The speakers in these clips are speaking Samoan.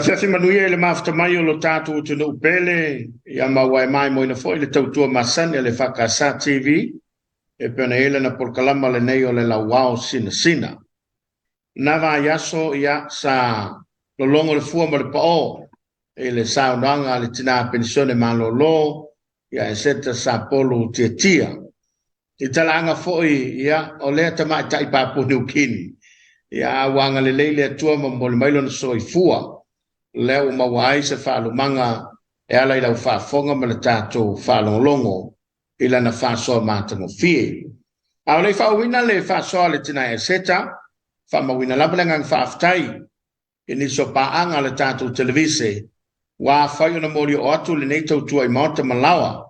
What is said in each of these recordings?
Afiafi manuia i le mafuta mai o lo tatou atunuu pele, ia ma ua e maimoaina foi le tautua masani a le EFKS TV e pei ona i ai lana polokalama lenei o le Lauao Sinasina. Na vaiaso ia sa lologo le fua ma le paō i le saunoaga a le tina penisione malōlō ia Eseta Sapolu Tiatia. I talaaga foi, ia, o lea tamaitai Papua Niu Kini, ia, a ua agalelei le Atua ma momoli mai lona soifua, lea ua maua ai se faalumaga e ala i lau faafofoga ma le tatou faalogologo i lana faasoa matagofie. A o le i faaauauina le faasoa a le tina Eseta, faamauina lava le agaga faafetai i nisi o paaga a le tatou televise ua afai ona molioo atu lenei tautua i maota ma laoa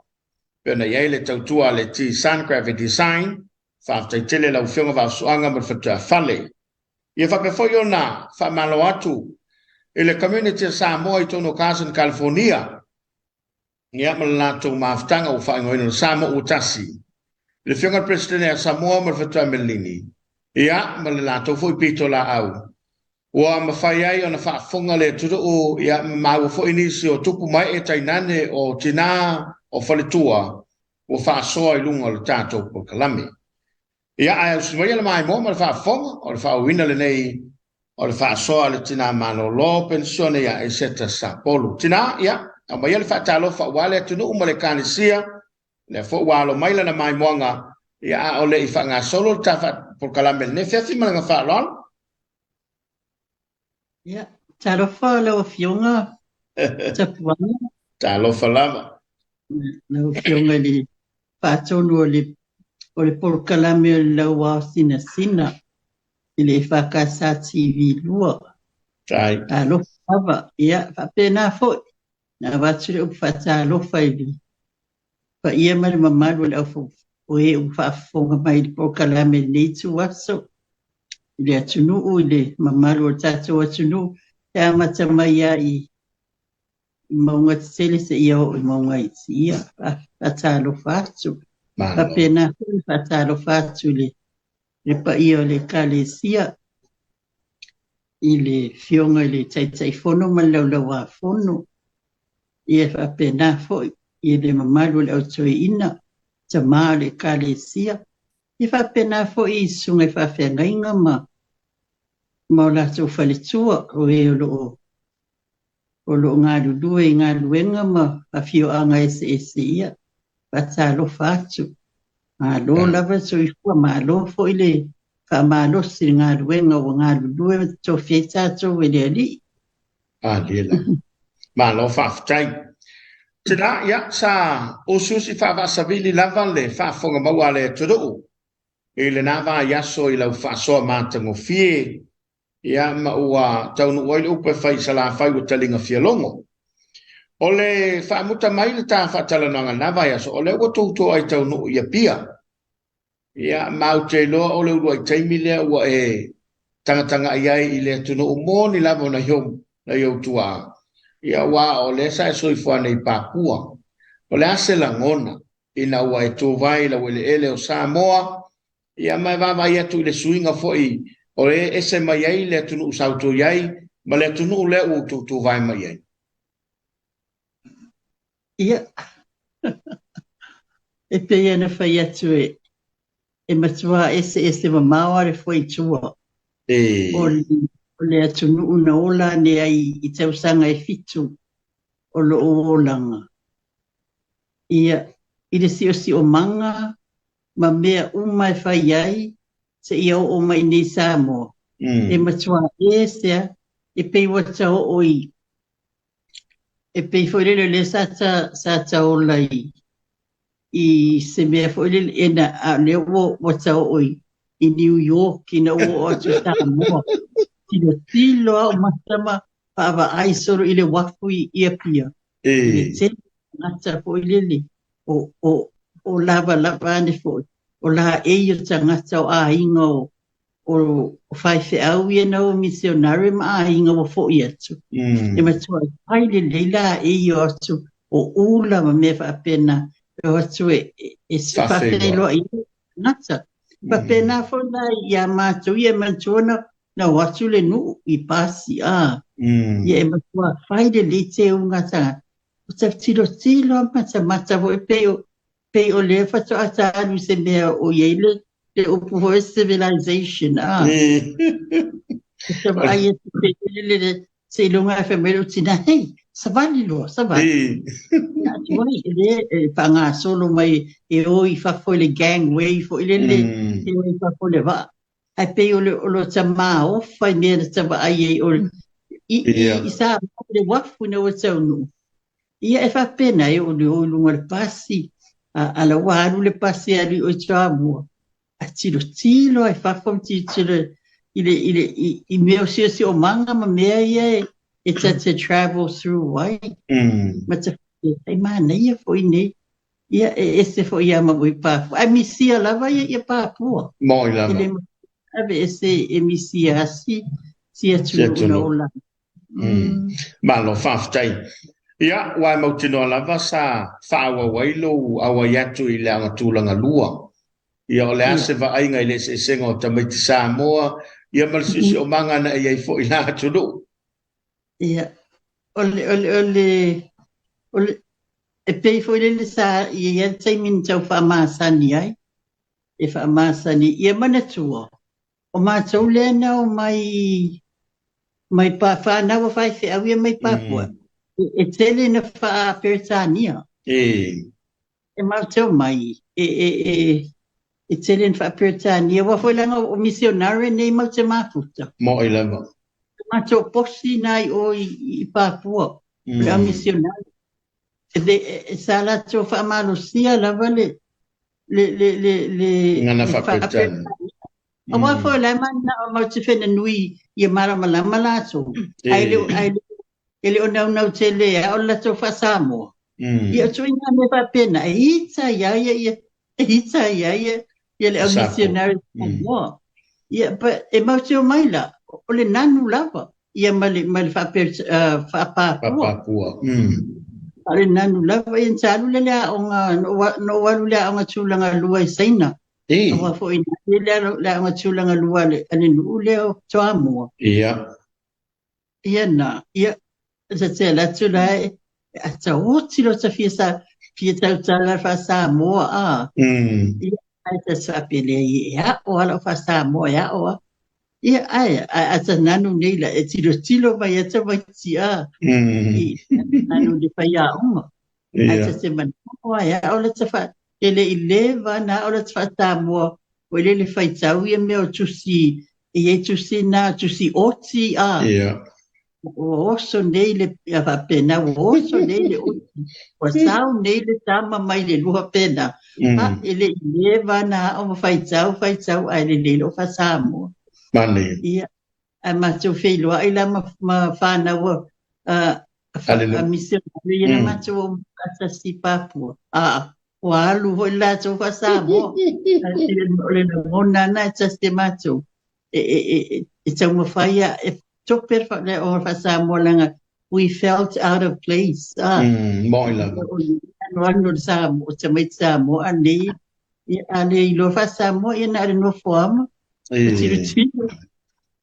pei ona i ai le tautua a le T-Sun Graphic Design. Faafetai tele i lau Afioga Vaafusuaga ma le Fatuafale. Ia faapea foi ona faamalo atu i le community a Samoa i totonu o Carson, California, ia ma le latou mafutaga ua faaigoaina o le Samoa ua tasi. I le Afioga i le Peresetene a Samoa ma le Fatuai Melelini, ia ma le latou foi pitolaau, ua mafai ai ona faafofoga le atunuu, ia ma maua foi nisi o tupu ma ee tainane o tina o faletua ua faasoa i luga o le tatou polokalame. Ia, ae ausi maia le maimoa ma le faafofoga o le faaauauina lenei o le faasoa a le tina malōlō penisione ia Eseta Sapolu. Tina, ia, aumaia le faatalofa aua le atunuu ma le Ekalesia, lea foi ua alo mai lana maimoaga, ia, a o le i faagasolo le ta polokalame lenei afiafi ma le faaaloalo. Ia, talofa lau Afioga Tapuana. Talofa lava. Lau Afioga i le faatonu o le, o le polokalame o le Lauao Sinasina i le EFKS TV 2. Tai. Talofa lava. Ia, faapena foi, na avatu le upu faatalofa i le paia ma le mamalu o le au o e ua faafofoga mai i le polokalame i lenei ituaso, i le atunuu, i le mamalu o le tatou atunuu, e amata mai lava i mauga tetele seia oo i mauga iti. Ia, faatalofa atu. Faapena foi le faatalofa atu i le paia o le Ekalesia, i le Afioga i le Taitaifono ma le Laulau-a-Fono, ia faapena foi i le mamalu o le Au Toeaina, tama o le Ekalesia, ia faapena foi i susuga i faafeagaiga ma ma o latou faletua, o e o lo o o lo o galulue i galuega ma afioaga eseese, ia faatalofa atu. Malo lava le soifua, malo foi le faamalosi i le galuega ua galulue ma totofi ai tatou e le Alii. Alia la. Malo faafetai. Tina, ia, sa usiusi faavaasavili lava le faafofoga maua a le atunuu i lena vaiaso i lau faasoa matagofie, ia, ma ua taunuu ai le upu e fai i Salafai ua taliga fialogo. O le faamuta mai le ta faatalanoaga i lena vaiaso, o lea ua toutou ai taunuu i Apia. Ia, ma ou te iloa o le uluai taimi lea ua e tagatagai ai i le atunuu moni lava o nai ou, nai ou tuaa, ia, aua o lea sa e soifua nei i Papua. O le a se lagona ina ua e tuvae i laueleele o Samoa, ia, ma e vaavaai atu i le suiga foi o e ese mai ai le atunuu sa outou i ai ma le atunuu lea ua outou tuvae mai ai? Ia, e pei ona fai atu e, e matua eseese mamao lava le foe i tua. E. O le, o le atunuu na ola ane ai i tausaga e fitu o lou olaga. Ia, i le siosiomaga ma mea uma e fai ai seia oo mai i nei Samoa, e matua ese lava, e pei ua ta oo i e pei foi lele o lea sa ta, sa ta ola i, i se mea foi lele, e na, a o lea ua, ua ta oo i, i New York ina ua oo atu i Samoa. Tilotilo lava o mata ma vaavaai solo i le uafu i, i Apia. I le tele tagata foi lele, o, o, o lavalava ane foi, o laei o tagata o aiga o, o faifeau ia na o misionare ma aiga ua foi atu. E matua fai lelei laei o atu o ula ma mea faapena e o atu e, e, e faafeiloai ai tagata. Faapena foi la iā matou ia e manatua na, na o atu le nuu i pasi, a. Ia e matua fai lelei teuga a tagata. O ta tilotilo a matamata foi pei o pei o lea faatoa ta alu i se mea o i ai le le upu foi civilization a. O ta vaai atu pei le le seiloga e fai mai lou tina, hei, savali loa, savali. Ia atu ai, e le e faagasolo mai e o i fafo i le gangway foi lele, e o i fafo i le vaa. Ae pei o le o lota maofa i mea na ta vaai ai o i, i, i Samoa i le uafu ina ua taunuu. Ia e faapena e o le o i luga o le pasi, a, a la ua alu le pasi e alu i o i Toamua. A tilotilo lava i fafo ma tilotilo i le, i le, i, i mea o siosiomaga ma mea ia e, e ta te travel through ai. Ma ta e manaia foi nei. Ia, e ese foi ia ma ui Papua. Ae misia lava ia ia Papua. Moi lava. E le ave ese e misia si si atunuu na ola. Malo, faafetai. Ia, ua e mautinoa lava sa faaauau ai lou auai atu i le aoga tulaga lua. Ia, o le a se vaaiga i le eseesega o tamaiti Samoa, ia ma le siosiomaga na e i ai foi i la atunuu? Ia, o le, o le, o le, o le, e pei foi lele sa i ai le taimi na tau faamasani ai, e faamasani. Ia manatua, o matou lea na omai mai pa, whanau a faifeau ia mai Papua, e tele na faa-Peretania. E matou mai, e, e, e, e tele na faa-Peretania, aua foi leaga o misionare nei mau te mafuta. Moi lava. Matou posi na i o i, i Papua, o le au misionare. E, sa latou faamalosia lava le le le le le Gagana faa-Peretania. Aua foi o la e mananao mau te whenanui ia malamalama latou. Ae le ae le e le o naunau tele a o le latou faa-Samoa. Ia o ituaiga mea faapena e ita ai ia ia e ita ai ia ia le au missionary Samoa. Ia but e mau te omai la o le nanu lava ia ma le ma le faapapua. Faapapua. A o le nanu lava ia sa alu lea i le aoga na ou alu i le aoga tulaga lua i Saina. Aua foi na le le aoga tulaga lua a le nuu lea o Toamua. Ia na, ia, ta te alu atu la e a ta oti lo ta fia sa fia tautala faa-Samoa a. Ia, ai ta faapea lea e a'o a la'u faa-Samoa e a'o a. Ia, ai, a ta nanu nei la e tilotilo mai a tamaiti a. I nanu i le faiaoga. Ae ta te manao a e a'o la ta faa e le i leva na a'o la ta faa-Samoa foi lele faitau ia mea o tusi e i ai tusi na tusi oti a. Ua oso nei le ia faapena ua oso nei le oti ua sau nei le tama mai le lua pena. A e le i leva na a'o ma faitau faitau ae lelei lo'u faa-Samoa. Manaia. Ia ae matou feiloai la ma, ma whanau a, a misionare ia na matou o faatasi i Papua. A, ua alu foi le latou faa-Samoa. O le lagona na e tasi e matou. E, e, e, e taumafai a, e tope le o faa-Samoa leaga we felt out of place. Ah, Moi lava. Ano ano le Samoa, tamaiti Samoa a nei, ia, a le iloa faa-Samoa, ia na o le nofo lava ma tilotilo.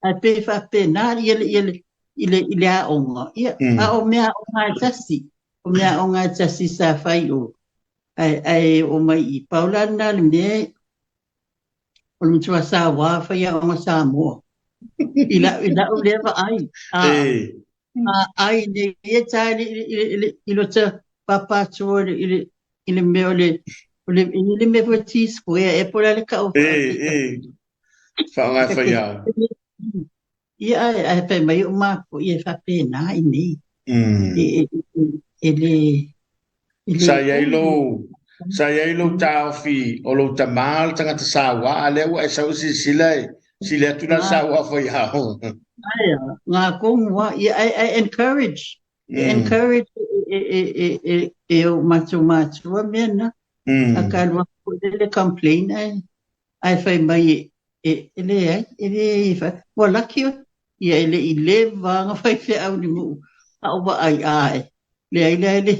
Ae pei faapena ia le, ia le, i le, i le aoga. Ia, a o mea aoga e tasi, o mea aoga e tasi sa fai o, ae, ae o mai i pau la lena le mea, o le matua saua fai aoga Samoa. I lau, i lau lea vaai. A, ai nei e ta i le, i le, i le, i lota pāpātua i le, i le, i le mea o le, o le, i le mea foi T-square e po o le a le kau Faaaoga e faiaoga. Ia, ae, ae fai mai o mākou, ia e faapena i nei. E, e, e, e le, e le Sa i ai lou, sa i ai lou taofi o lou tamā le tagata saua, a lea ua e sau e silasila e sili atu la le saua faiaoga. Ae a, ngā kongu a, ia, I, I encourage, e encourage e, e, e, e, e o mātou mātua mea na. A ka alu aku foi le complain ae, ae fai mai e, e, e leai, e leai e fai, ua laki oe, ia e le i leva na faifeau ni nuu, a o vaai ae, leai leai le,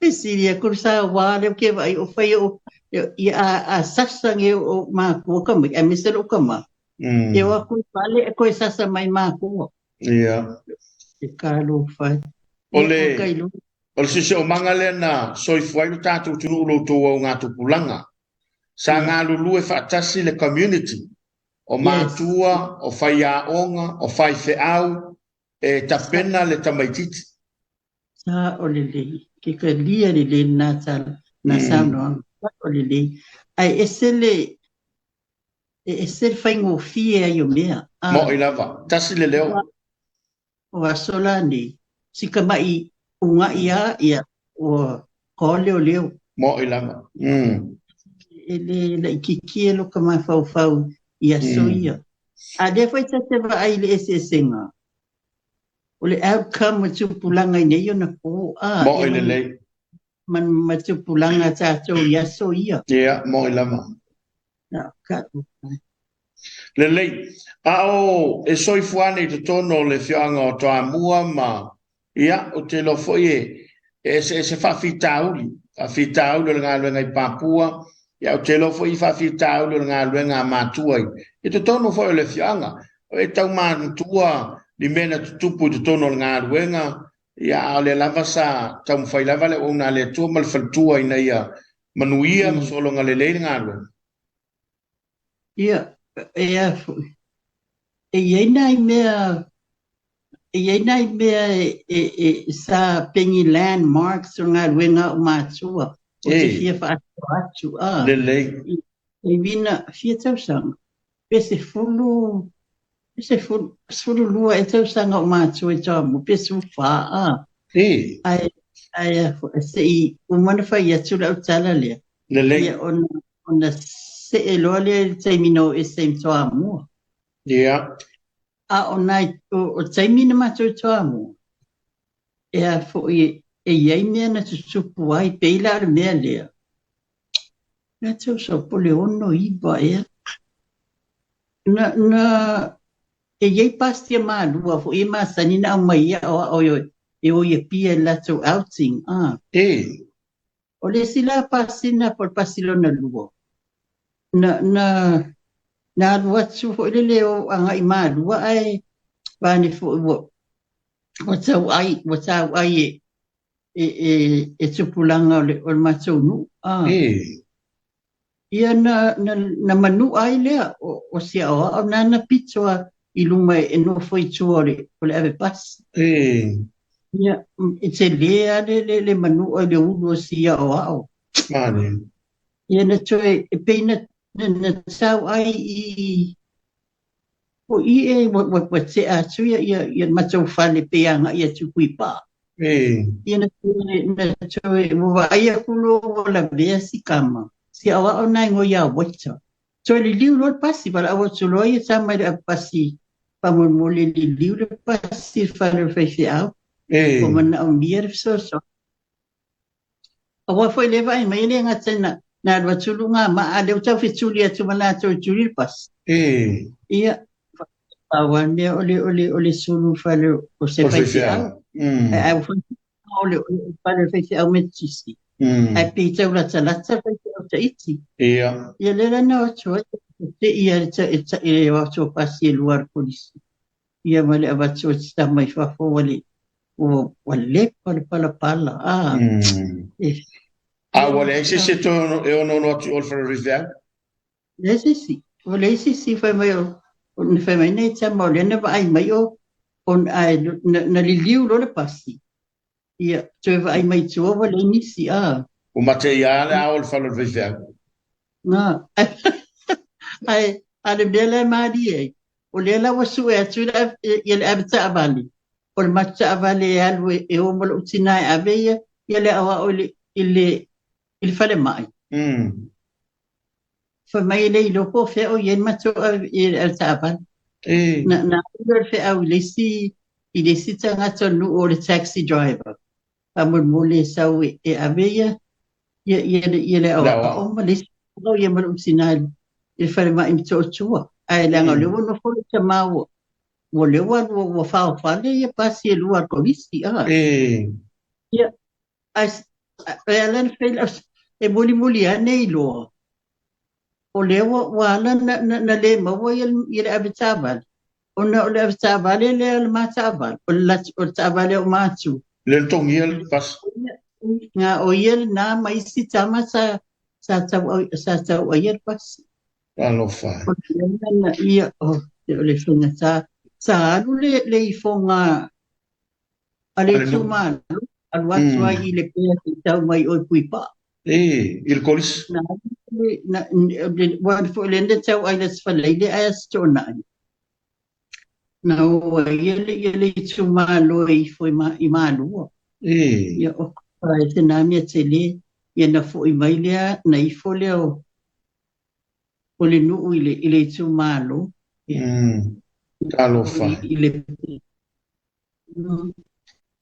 e sili aku le saua lea ou ke vaai o fai o, ia a, a sasa nge o mākua ka mai, aemaise lou tama, e o aku i fale e koe sasa mai mākua. Ia. E talofa e. O Ia, le, ua ka iloa. o le siosiomaga lea na soifua ai lo tatou atunuu i lo outou augatupulaga. Sa galulue faatasi le community, o matua, o faiaoga, o faifeau, e tapena le tamaitiiti. Sa o lelei, ke talia lelei lena tala, lena saunoaga. Sa o lelei. Ae ese le, e ese le faigofie ai o mea. Mo'i lava, tasi le leo. O aso la nei, si tama'i uga'i a, ia, ua toa leoleo. Mo'i lava. E le laitiiti e lo ka mafaufau i aso ia. A lea foi ta te vaai i le eseesega o le outcome o tupulaga i nei ona po, a, Mo'i lelei. Ma tupulaga a tatou i aso ia. Ia, mo'i lava. Na, ka, Lelei. A o e soifua nei i totonu o le afioaga o Toamua ma, ia, ou te iloa foi e eseese faafitauli, faafitauli o le galuega i Papua, ia, ou te iloa foi i faafitauli o le galuega a matua i totonu foi o le afioaga. E tau manatua ni mea na tutupu i totonu o le galuega, ia, a o lea lava sa taumafai lava le auauna a le Atua ma le faletua ina ia manuia ma sologa lelei le galuega. Ia, e a foi. E i ai nai mea, e i ai nai mea e sa pei ni landmarks o galuega o matua o te fia faasoa atu. A, Lelei. E vina fia tausaga, pe 10, pe 12 e tausaga o matua i Toamua, pe 14, a. Ai, ai, se i uma na fai atu lau tala lea. Lelei. Ia, ona see loa lea i le taimi na o ese i Toamua. A o nai, o taimi na matou i Toamua, e a foi e i ai mea na tutupu ai, pei la o le mea lea. Na tausaga po le 6 9 ea. Na e i ai pasi malua foi e masani na aumai ia o e o i Apia i le latou outing. Ah. O le isi la pasi na po o le pasi lona lua. Na alu atu foi lele o agai malua ae vaeane foi ua tau ai, ua tau ai e tupulaga o le matou nuu. Ah. Ia na manua ai lea o si aoao nana pito a i luma e nofo i tua o le ave pasi. Ia, e te le a le manua i le ulu o si aoao. Mani. Ia na toe, e pei na tau ai i o i e ua tea atu ia matou fale pe agai atu Kuipa. Ia na toe, ua vaai aku loa ua lavea si kama. Si aoao na ingoa ia Waita. Toe liliu loa le pasi, valaau atu loa ia tama i le ave pasi faamolemole liliu le pasi i le fale o le faifeau. Ua manaomia le fesoasoani. Aua foi le vaai mai le gata na alu atu luga ma a lea ua tau fetuli atu ma latou i tuli le pasi. Ia, pau mea o le sulu fale o se O le faifeau. faifeau. Ai ua o le fale o le faifeau Metotisi. Ai pei tau latalata le faifeau Tahiti. Ia lea la na o atu ai, te ia e o atu o pasi e lua le polisi. Ia ma le avatu o te tama i fafo ua le ua lepa le palapala. Ah, e, A ua leai se isi e ono atu i o le fale o le faifeau? Le se isi, o le isi si fai mai o na fai mai nei tama o lea na vaai mai o ai na liliu loa le pasi. Ia, toe vaai mai tua ua leai nisi, ah. Ua mate ia le ao o le fale o le faifeau. Na, ai, a le mea lea malie ai, o lea la ua sue atu ia le ave taavale, o le matou taavale e alu e o ma lou tina e ave ia le aoao i le falemai. Fai mai e le iloa po o fea o i ai le matou i le ave taavale. Na alu le feau i le isi tagata o le nuu o le taxi driver. Faamolemole e sau e ave ia le aoao ma le isi o ia ma lou tina i le falemai i Motootua. Ae leaga o lea ua nofo le tama ua lea ua alu ua faofale ia pasi e lua a le kolisi. Ah. Ia, ai, e ala na fai e mulimuli ane i loa. O lea ua ala na le maua ia le ave taavale. Ona o le avetaavale lea o le ma taavale, o le o le taavale o matua. Le togia le pasi. Nga o ia lena ma isi tama sa tau aia le pasi. Alofa. O le na ia o o le faigata. Sa alu le ifoga a le itumalo, alu atu ai i le pea se tau mai o i Puipaa. E, i le kolisi. Na, na, ua foi le enda tau ai le sfaleile ai as to'onai. Na o ai ia le itumalo e ifo i Malua. Ia o ai te nā mea tele, ia na fo'i mai lea, na ifo lea o le nuu i le itumalo. Talofa. I le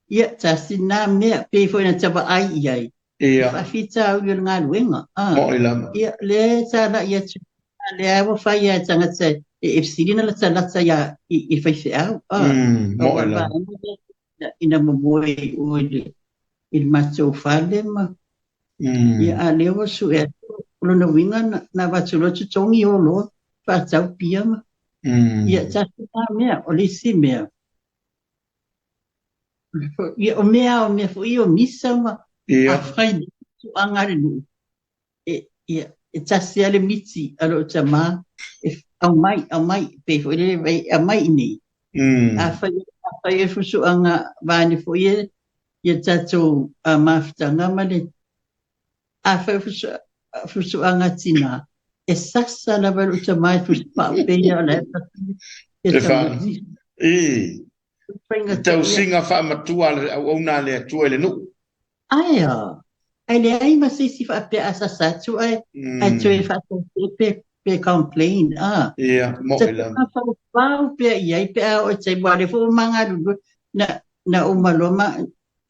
ia, tasi nā mea, pe foi na tava ai i ai. Faafitauli o le galuega. Ah. Mo'i lava. Ia, lea sa la'i atu, lea ua fai a tagata e fesili na latalata ia i faifeau. Ah. Mo'i lava. Ina momoe i o i le matou fale ma ia a lea ua su'e atu o lona uiga na avatu loa totogi o loa faatau pia ma ia tasi na mea o le isi mea ia o mea o mea fo'i o misa ma afai su'aga a le nuu e ia e tasi a le miti a loo tamā e aumai aumai pei foi lele aumai i nei. Afai e fusu'aga vaene foi e ia tatou mafutaga ma le afai fusu'aga tinā e sasa lava loo tamā e fusipa'u peia o la e E fa. E. Tausiga faamatua le auauna a le Atua i le nuu. Aia, ai leai ma se isi faapea a sasa atu ae toe faatautee pe complain. Ah. Ia, mo'i lava. Faufau pea i ai pe a o e tai ua le fo magalulue na uma loa ma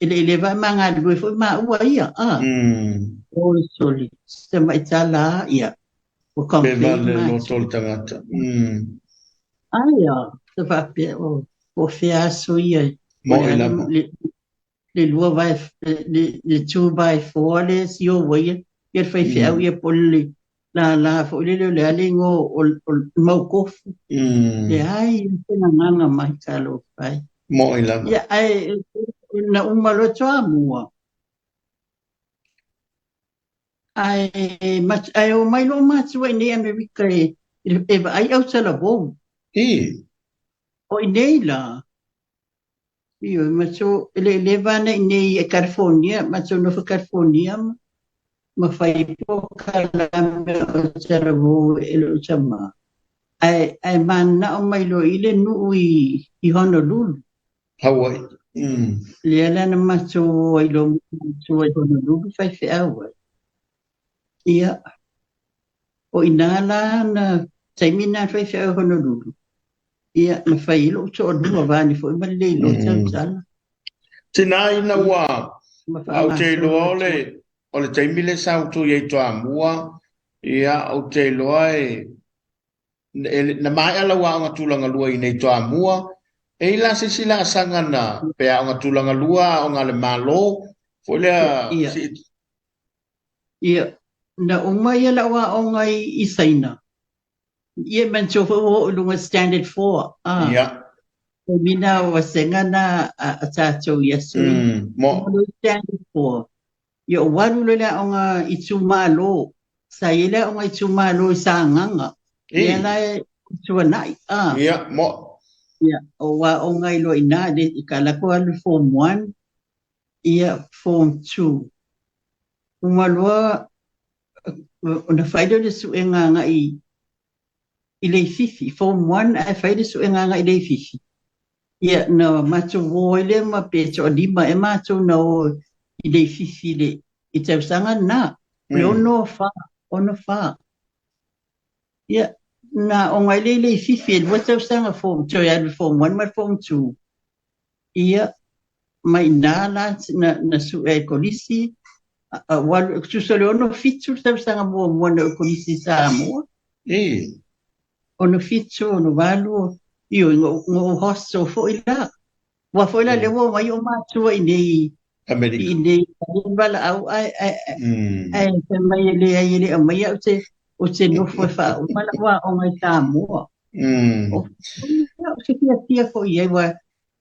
e le le va magalulue foi maua ia. Ah. Oi soli, se mai tala ia. Ua Pe complain vale ma. loto le tagata. Aia, se faapea o fea aso ia. Mo'i lava. Le lua vai le 2x4 le si o ia ia le faifeau ia po le la la foi le le ale ngo o mau kofu. Leai se gagaga mai talofa ai. Mo'i lava. Ia ae na uma loa Toamua. Ae ae o mai loo matua i nei Amerika e vaai autalavou. O i nei la. Io matou e le vana i nei e California, matou nofo California ma fai polokalame o talavou e loo tamā. Ae mana'o mai loa i le nuu i Honolulu. Hawaii. Lea la na matou o ai loa matua i Honolulu faifeau ai. Ia, o ina la na taimi na faifeau i Honolulu. Ia, na fai ai lou to'alua vaeane foi ma le le iloa tautala. Tina ina ua Ma au te faagasolo iloa o atu. le taimi le sa utou i ai Toamua, ia ou te iloa e na maea lau aoga tulaga lua i nei Toamua, e i la se isi laasaga na pe aoga tulaga lua, aoga a le Malo, foi lea Ia. Ia, na uma ia lau aoga i Saina. Ia manatua foi ua oo i luga standard 4. Ah. Taimi na o vasega na a tatou i aso ia. Mo. Uma standard 4. Ia ou alu loa i le aoga itumalo. Sa i ai le aoga itumalo i Sagaga. Lea la e tuanai. Ah. Ia, mo. Ia, o aoga i loa i ina, le ka lako alu form 1, ia form 2. Uma loa ona fai lea o le suega agai i Leififi, form 1 ae fai le suega agai i Leififi. Ia, na matou o ai lea ma pe to'alima e matou na o i Leififi i tausaga lena. O le 64, 64. Ia, na aoga ai lea i Leififi e 2 tausaga form, toe alu form 1 ma le form 2. Ia, ma ina la na sue ai kolisi, ua alu, tusa o le 67 le tausaga muamua na oo i kolisi i Samoa. 67, 68, io, na ou hostel foi la. Ua foi la lea ua omai o matua i nei Amerika. I nei valaau ae ae fai mai e leai e le aumaia ou te nofo e faauma lau aoga i Samoa. O se fiafia foi i ai, aua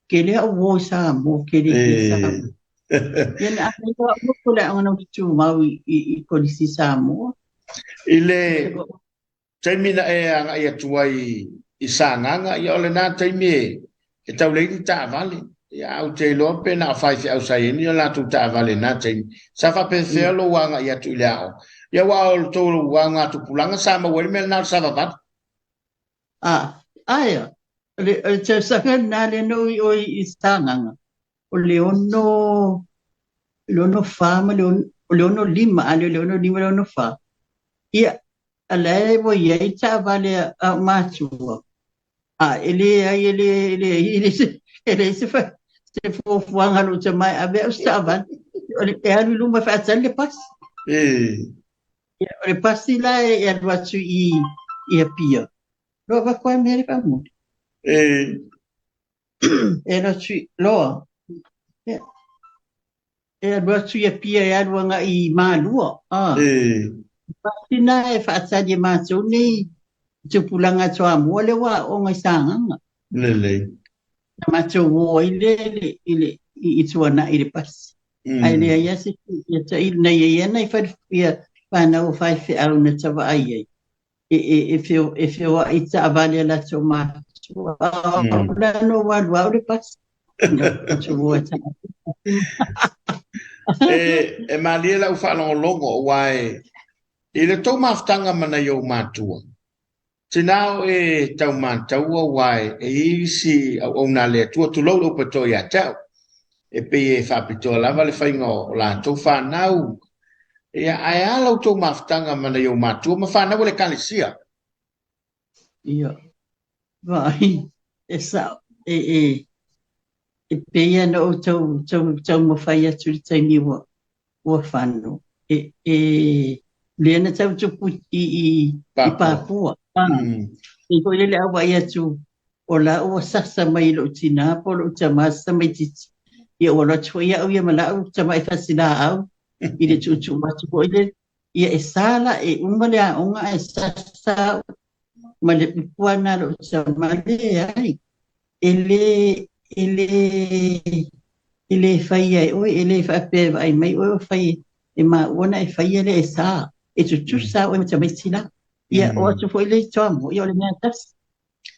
tele a'u uo i Samoa, tele fia Samoa. Ia na ave ai a'u nofo i le aoga na ou tumau i Kolisi Samoa. I le taimi na e agai atu ai i Sagaga, ia o lena taimi e tau leai ni taavale. Ia, ae ou te iloa pe na o faifeau sa i ai ni a latou taavale i lena taimi. Sa faapefea lou agai atu i le aoga? Ia aua o le tou augatupulaga sa maua ai le mea lena o le savavali. A, ae, o le tausaga lena lea na ou i o i Sagaga, o le 64 ma le 65, a le 65 le 64. Ia, a la e ua i ai taavale a ou matua, a e leai, e leai, e leai, e leai se fuafuaga a lou tama e ave au se taavale. O le e alu i luma e faatali le pasi. Ia, o le pasi la e alu atu i Apia, loa avatu ai mea le faamuli. E alu atu loa. Ia, e alu atu i Apia e alu agai i Malua. Pasi na e faatali e matou nei tupulaga Toamua lea ua aooga i Sagaga. Lelei. Na matou o ai le i tuanai i le pasi. Ae leai lava se ia tailo na i ai nai fale ia fanau o faifeau na tavaai ai. E feoai i taavale a latou matua. O la no ua alu au le pasi. E malie lau faalogologo aua e i le tou mafutaga ma nai ou matua. Tina o e tau mataua aua e i ai isi auauna a le Atua, tulou le upu e toa ia te au, e pei e faapitoa lava le faiga o latou fanau. Ia, ae a la outou mafutaga ma nai ou matua ma fanau a le Ekalesia? Ia, vaai, e sao, e pei lava ona ou taumafai atu i le taimi ua fano, e lea na tau tupu i Papua. E foi lele au vaai atu, o la ua sasa mai i lou tinā po o lou tamā se tamaitiiti. Ia ua alu atu foi au ia ma lau tamai fasilaau i le tuutuu atu foi lele. Ia e sa la e uma le aoga ae sasa au ma le upu lava lena a lou tama, leai, e le, e le, e le faia e oe, e le faapea e vaai mai oe o fai e maua ona e faia lea e sa, e tutusa oe ma tamaiti la. Ia, o atu foi le i Toamua, ia o le mea tasi.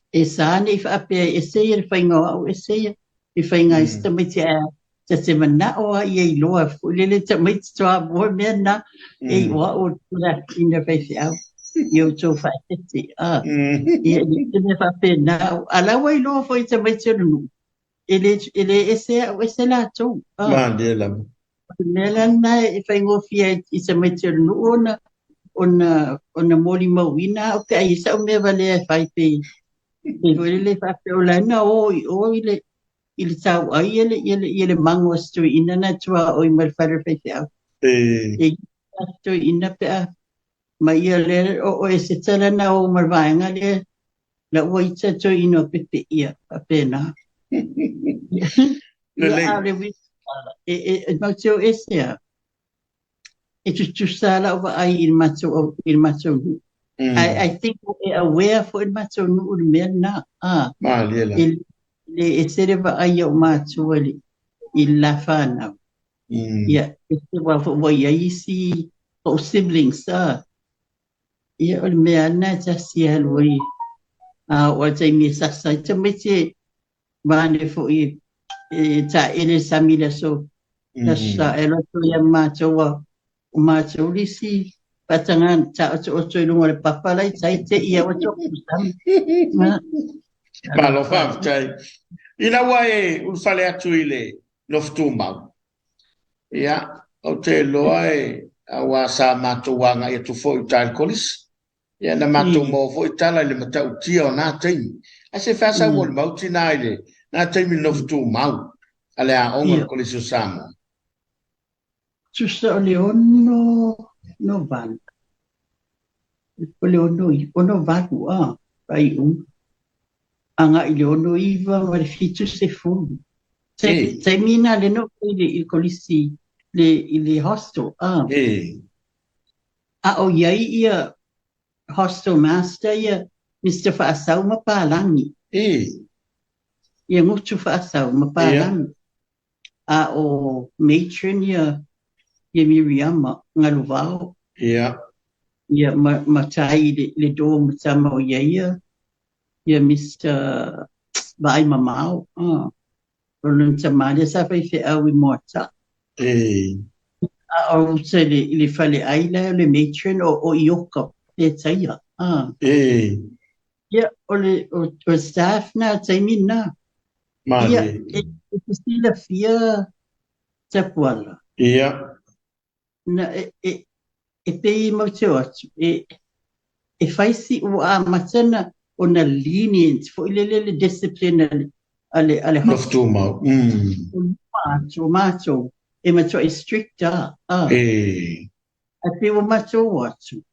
E sa ne i faapea e ese ia le faiga o au, ese ia le faiga a isi tamaiti, ae ta te manao lava ia iloa foi lele tamaiti Toamua mea na, e o au o le ina faifeau. Ia outou faaeteete. Ia, e mea faapena. A la ua iloa foi tamaiti o le nuu, e le ese au, ese latou. Malie lava. O le mea la lena e faigofie ai i tamaiti o le nuu ona molimauina au pe a i ai sau mea valea e fai pe foi lele faapea o la e na o i o i le tauai ia le mago a se toeaina na tuaoi mai le fale o le faifeau. E toeaina pe a ma ia le o e se tala na o ma le vaega lea la ua ita toeaina o pepe ia faapena. Lelei. Ia, a le e mau te o ese a. E tutusa lau vaai i le matou nuu. I think e aware foi le matou nuu le mea lena. Malie la. E le ese le vaai o matua i la whanau. Ia, e te wā fo ua i ai isi o siblings. Ia, o le mea ana e tasi alu ai. O a taimi e sasa ai tamaiti vane foi e ta ele sami le aso. Sa e loto ia mātou o mātou lisi patanga ta oto oto i lunga o le papa lai tai te ia o tōku sami. Malo faafetai. Ina ua e ulufale atu i le nofotu tumau. Ia, ou te iloa e aua sa matou agai atu foi i uta i le kolisi. Ia, na matou maua foi tala i le matautia o na taimi. Ae se fea sau o le mau tina i le na taimi i le nofotu tumau a le aoga o le Kolisi o Samoa? Tusa o le 68. O le 68 a, faaiuga. Agai i le 69 ma le 70. Taimi na le no i le kolisi i le hostel. A o iai ia hostel master ia Mister Faasau ma Palangi. Ia Gutu Faasau ma Palangi. A o matron ia ia Miriama Galuvao. Ia ma tai i le do ma tama o ia ia ia Mister Vaai Mamao. O lona tama lea sa faifeau i Moata. A o uta i le faleai la o le matron o Ioka Petaia. Ia, o le o staff na taimi na. Ia, e te silafia Tapuala. Na e pei mau te o atu, e fai si ua amata na ona lenient foi lele le discipline a le hospital. Tumau. O matou, e matuai strict a. A pe ua matou atu.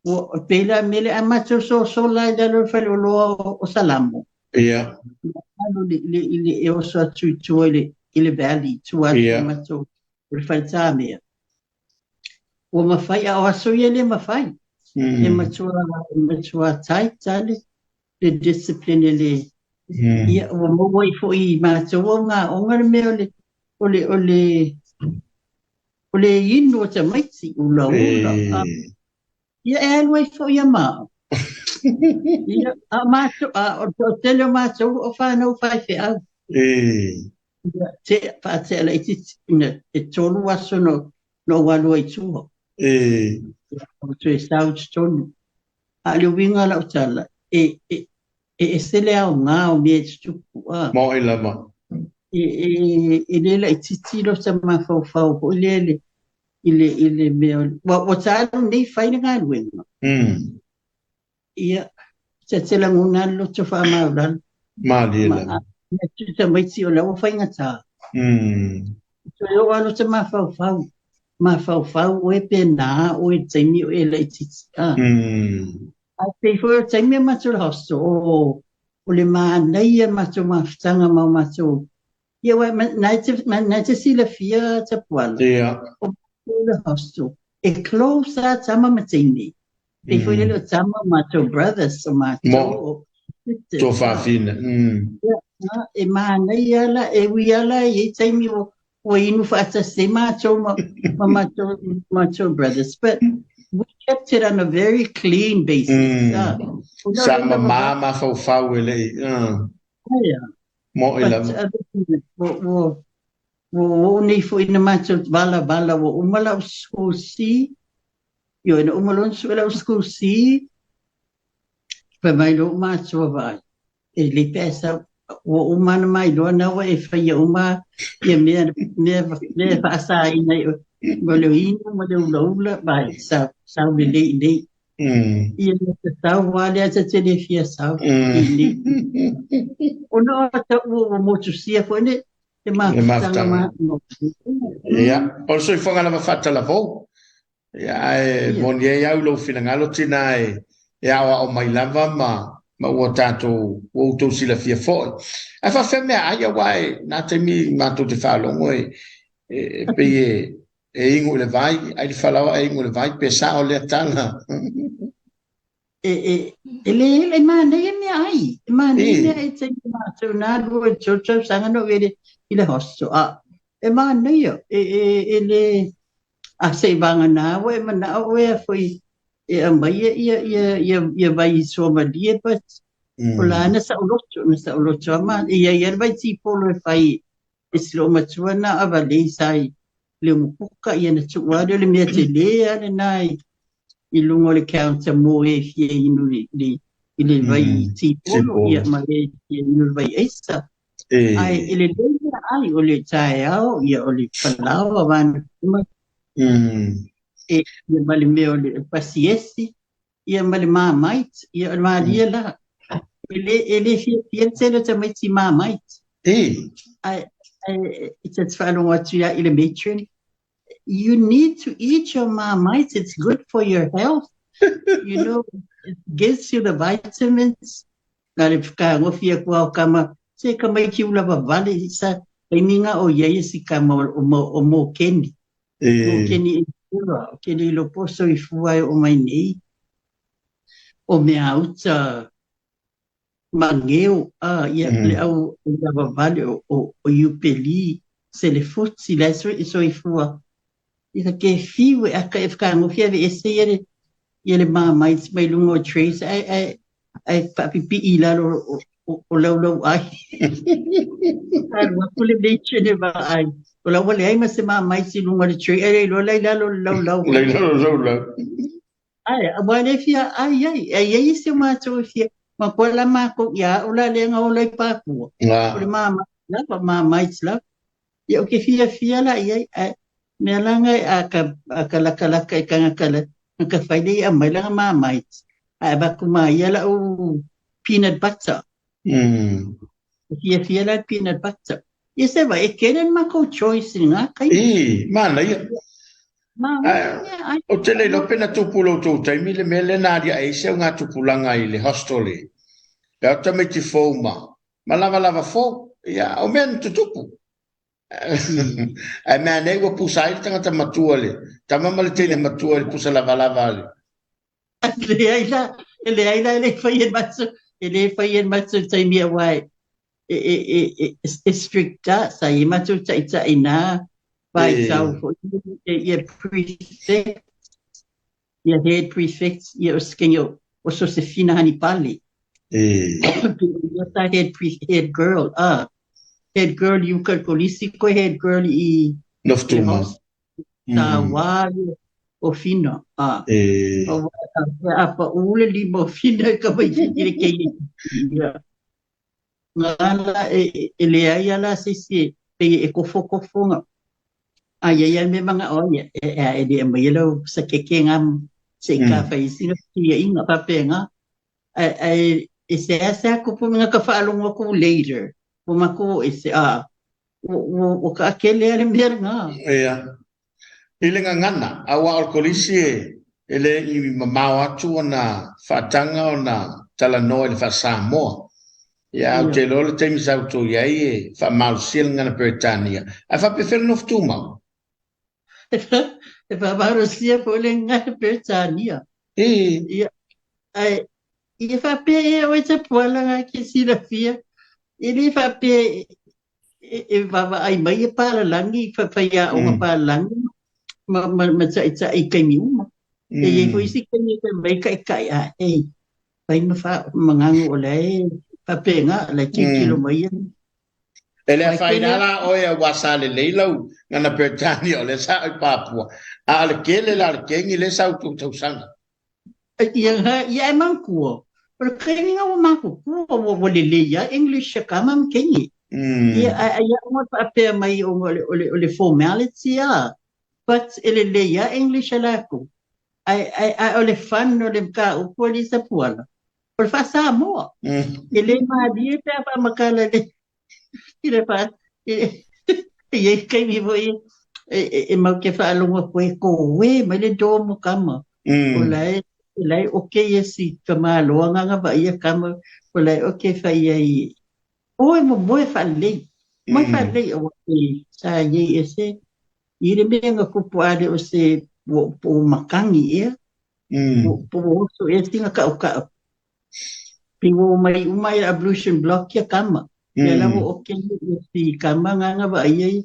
Ua pei la mele a matou sosola i lalo o le faleoloa o Salamo. Alo le e oso atu i tua i le valley, tua atu matou o le faletamea. Ua mafai, a o aso ia le mafai. E matua tight a le discipline le ia ua maua ai foi i matou au ngā onga le mea o le inu o tamaiti ula ula. Ia e alu ai foi ia mao. Ia a matou a o tele o matou o whanau faifeau. Ia te whaatea la iti ina e 3 aso no walua i tua. O toe sau tonu. A le uiga lau tala e ese le ao ngā o mea e tutupu. Mo i lava. E le la itiiti lo sa mafaufau foi lea i le mea ua talu nei fai le galuega. Ia, ta te lagona le loto faamaulalo. Malie lava. Ma tu tamaiti o la ua faigata. Toe oo lava lota mafaufau. Mafaufau oe pe nā oe taimi o e laitiiti. Ae pei foi o taimi a matou le hostel o le manaia matou mafutaga ma o matou ia ua nai te silafia Tapuala. O le hostel e close a tama ma teine. Pei foi lele o tama o matou brothers o matou o sisters. To fafina. Ia, e manaia la e ui ala i e taimi o ua inu faatasi ai matou ma matou brothers. But we kept it on a very clean basis. Sa mama mafaufau e lei. Mo i lava. Ua oo nei foi na matou vala vala ua uma lau school C. Ioe na uma loa ona sue lau school C. Fai mai loa matua vaai. E le pe sa ua uma na mai loa na ua e faia uma ia mea mea mea faasaina i ma le inu ma le ulaula vai sa sau lelei nei. Ia me sau wale a te le fia sau. Nei. Ona o ta ua motusia foi ne te mafutaga ma. Ia, o le soifuaga lava faatalavou. Ia, ae moni ai au lou finagalo tina e aoao mai lava ma ua tatou ua outou silafia foi. Ae faafefea mea ai aua e na taimi matou te faalogo e pei e igu i le vai, ai le falaoa e igu i le vai, pe sao lea tala. E le e manaia mea ai. E manaia mea ai taimi matou na lua i tolu tausaga na ou i le hostel. A e manaia e le a se i vagana ua e manao oe a foi e aumaia ia vai i suamalie but o la na saoloto na saoloto ama ia ia le vai tipolo e fai e si loo matua na avalei sa i le umukuka ia na tuu lea o le mea telē a lenā i luga o le counter mo e fia inu i le vai tipolo ia ma e fia inu le vai aisa. Ae e lelei mea ai o le taeao ia o le falaoa vana uma e ia ma le mea o le pasiesi ia ma le Marmite ia o le malie la. E le fiafia le tele o tamaiti Marmite. Ae e te faalogo atu ia i le matron, "You need to eat your Marmite. It's good for your health. It gives you the vitamins." Na le whakagofi aku au kama, se kama i ki ula vavale, sa taimi o ia ia si kama o mo keni. Mo keni i kura, o keni i loposo i fua e o mai nei. o meauta mageu a ia le au lavavale o Iupeli Selefuti la e soifua ia ke fiu e aka e whakangofia ve ese ia le ia le Marmite mai lunga o trays ai ai ai whaapipi i lalo o laulau ai. Alu aku le matron e vaai. O la ua leai ma se Marmite i luga o le tray, ai le iloa la i lalo o le laulau. La i lalo o le laulau. Ai, aua le fia ai ai, ai ai isi o matou e fia, ma koe la makou ia au la lea na ola i Papua. O le Marmite lava, Marmite lava. Ia ou te fiafia la i ai, ae mea la nga a ka, a ka lakalaka i tagata la, na ka fai lea ia aumai lana Marmite, ae avatu ma ia lau peanut butter. E fiafia la i le peanut butter. Ia se vai, e tele le matou choice i lena taimi. Ī, manaia. Manaia, ai. Ou te le iloa pe na tupu i lo outou taimi le mea lea na aliae ai se augatupulaga i le hostel e o tamaiti fou ma ma lavalava fou. Ia, o mea na tutupu. Ae mea ane ua pusa ai le tagata matua le tama ma le teine matua i le pusa lavalava a le. Leai la, e leai la e le fai e matou, e le fai e matou taimi aua e e e e e strict a, sa i ai matou taitai na vaitau foi ia prefect, ia head prefect, ia o se kenge o Sosefina Hanipale. Ia sa head pre, head girl, ah. Head girl i uka i le kolisi, koe head girl i Nofotumau. Sa wā ia o Whina, ah. A paʻū le lima o Whina i ka waikiki le keiki. Ia. Ngā la e, e leai a la se isi e pei e kofokofo nga. A ia ia me manga o ia e e e le mai lau sa keke ngā se i ka whai isi nga kia inga pape nga. A a e se a se aku pu nga ka whaalongo aku later. Ua mako e se a ua ua ka akele ale mea ngā. Ia. I le gagana, aua o le Kolisi e le i mamao atu ona faataga ona talanoa i le faa-Samoa. Ia, ou te iloa le taimi sa outou i ai e faamalosia le gagana Peretania. Ae faapefea le nofo tumau? E faamalosia foi le gagana Peretania. Ia, ae ia faapea ea oe Tapuala ke silafia, e le faapea e vaavaai mai e palalagi, faiaoga palalagi ma, ma, ma taʻitaʻi i taimi uma. E iai foi isi taimi e fai mai taʻitaʻi, a ei, fai ma fa, magagu o la e faapena, la e tilotilo mai ia. E le afaina la oe aua sa lelei lau gagana Peretania o lea sa oe Papua, a o le kele la o le kengi lea sa outou tausaga. Ia, ia e manatua, o le taimi na ua matutua, ua, ua lelei lava English a kama ma keini. Ia, a, a ia ua faapea mai ona o le, o le, o le formality a, but e lelei lava English a latou. Ae, ae, ae o le fun o le mataupu a Lisa Puala, o le faa-Samoa. E le malie pe a faamatala le, i le faa, e, e i ai taimi foi e, e, e mau te faalogo atu e kōē mai le dorm o kama. O la e, o la e oke ia si tamāloa nganga vaai a kama, o la e oke fai ai, oe mo moe whaalelei. Moe whaalelei aua e sa iai e se, i le mea nga kupu ale o se po, po makangi ea, po, po oso ea singa kau kau. Pi wo mai uma i ablution block ia kama. Ia la wo oke ia si kama nganga vaai ai,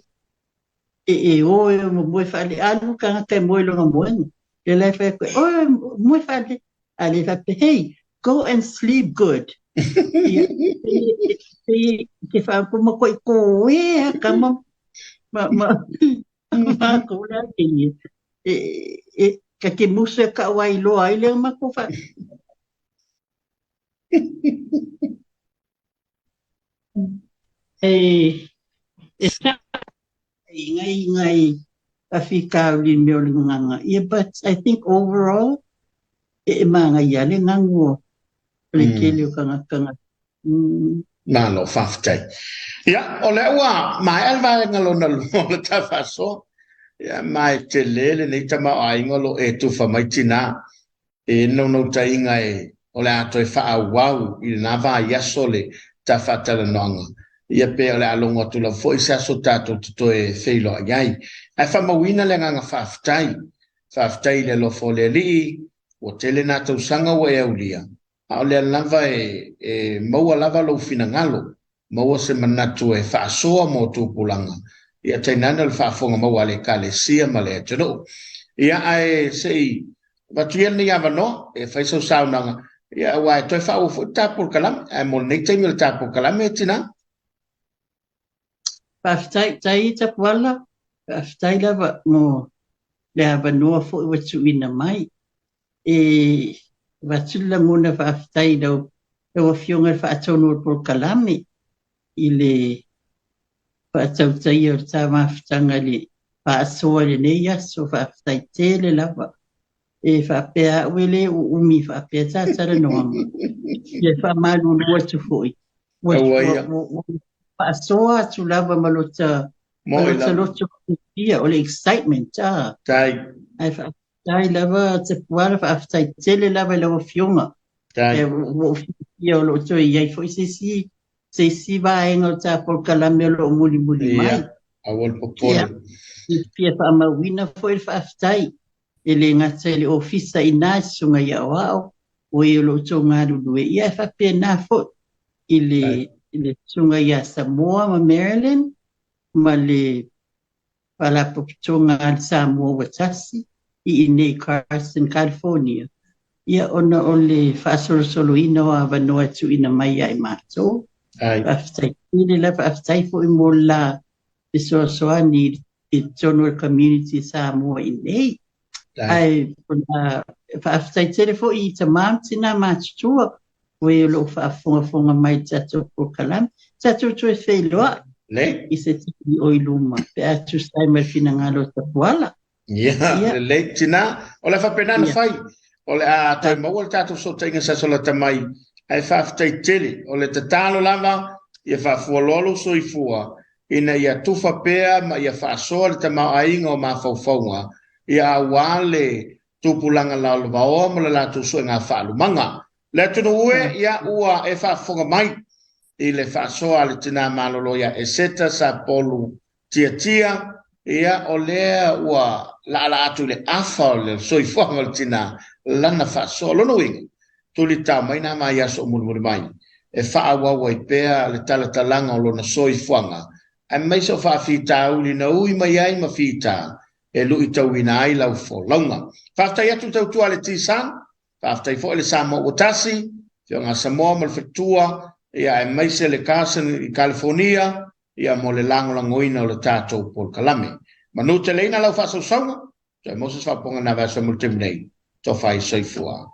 e e o e mo moe whaale, alu kangata e moe lona moenga. Le la e whai koe, oe, moe whaale. A le whape, hey, go and sleep good. Ia, e, te whaapuma koe ko e a kama, ma, ma, ma ko la te ia. E, e, ka te musu e ka wai loa ai lea ma ko wha. E, e sa i ngai ngai awhikauri me o le nganga. Yeah, but I think overall, e, e māngai ia le ngangu o le tele o kanga kanga. Malo, faafetai. Ia, o lea ua maea le vaega lona lua o le ta faasoa. Ia, ma e tele lenei tamaoaiga o lo o e tufa mai tinā. E naunautaiga e o le a toe faaauau i lena vaiaso le ta faatalanoaga, ia pe o le a logo atu lava foi se aso tatou te toe feiloai ai. Ae faamauina le agaga faafetai. Faafetai i le alofa o le Alii, ua tele nā tausaga ua e aulia. a o lea lava e, e maua lava lou finagalo, maua se manatu e faasoa mo tupulaga, ia tainane o le faafofoga maua a le Ekalesia ma le atunuu. Ia, ae se i avatu ia lenei avanoa e fai sau saunoaga, ia, aua e toe faaauau foi le ta polokalame, ae mo lenei taimi o le ta polokalame e tinā. Faafetai, tai Tapuala, faafetai lava mo le avanoa foi ua tuuina mai. E avatu le lagona faafetai i lau, lau Afioga i le faatonu o le polokalame i le faatautaia o le ta mafutaga i le faasoa i lenei aso. Faafetai tele lava. E faapea au e le uumi faapea ta talanoaga. Ia faamalulu atu foi. Ua, ua, ua, ua faasoa atu lava ma lota, ma lota loto fiafia, o le excitement. Ah. Tai. Ae faafetai lava Tapuala, faafetai tele lava i lau Afioga. Tai. E, ua ou fiafia o lo o toe i ai foi se isi, se isi vaega o ta polokalame o lo o mulimuli mai. Ia, aua le popole. Ia, e fia faamauina foi le faafetai e le gata i le ofisa inā i Susuga i Aoao, o e o lo o outou galulue, ia e faapena foi i le, i le Susuga ia Samoa ma Marilyn ma le Faalapotopotoga a le Samoa ua tasi i inei i Carson, California, ia ona o le faasolosoloina o avanoa e tuuina mai ia i matou. Faafetai tele la, faafetai foi mo le la fesoasoani i totonu o le community Samoa i inei. Ae faafetai tele foi i tama ma tina matutua o e o lo o faafogafoga mai i le tatou polokalame. Tatou toe feiloai i se taimi o i luma pe a tusa ai ma le finagalo o Tapuala. Ia, Ia. lelei. Tina, o le a faapena ona Ia. fai. O le a toe maua le tatou fesootaiga sa solata mai, ae faafetai tele. O le tatalo lava, ia faafualoa lou soifua, ina ia tufa pea ma ia faasoa le tamaoaiga o mafaufauga, ia aua le tupulaga laolavaoa ma le latou suega faalumaga. Le atunuu e, ia ua e faafofoga mai i le faasoa a le tina malolo ia Eseta Sapolu Tiatia, ia o lea ua laalaa atu i le afa o le soifuaga o le tina lana faasoa. Lona uiga, tulitao mai nā vaiaso o mulimuli mai e faaauau ai pea le talatalaga o lona soifuaga, aemaise o faafitauli na ui mai ai ma fita e luitauina ai lau folauga. Faafetai atu i le tautua a le T-Sun, faafetai foi i le Samoa ua tasi, Afioga a Samoa ma le Faletua, ia aemaise le Carson i California, ia mo le lagolagoina o le tatou polokalame. Manu teleina lau faasausauga, toe Moses Faapopoga na vaiaso mo le taimi nei. Tofa ai soifua.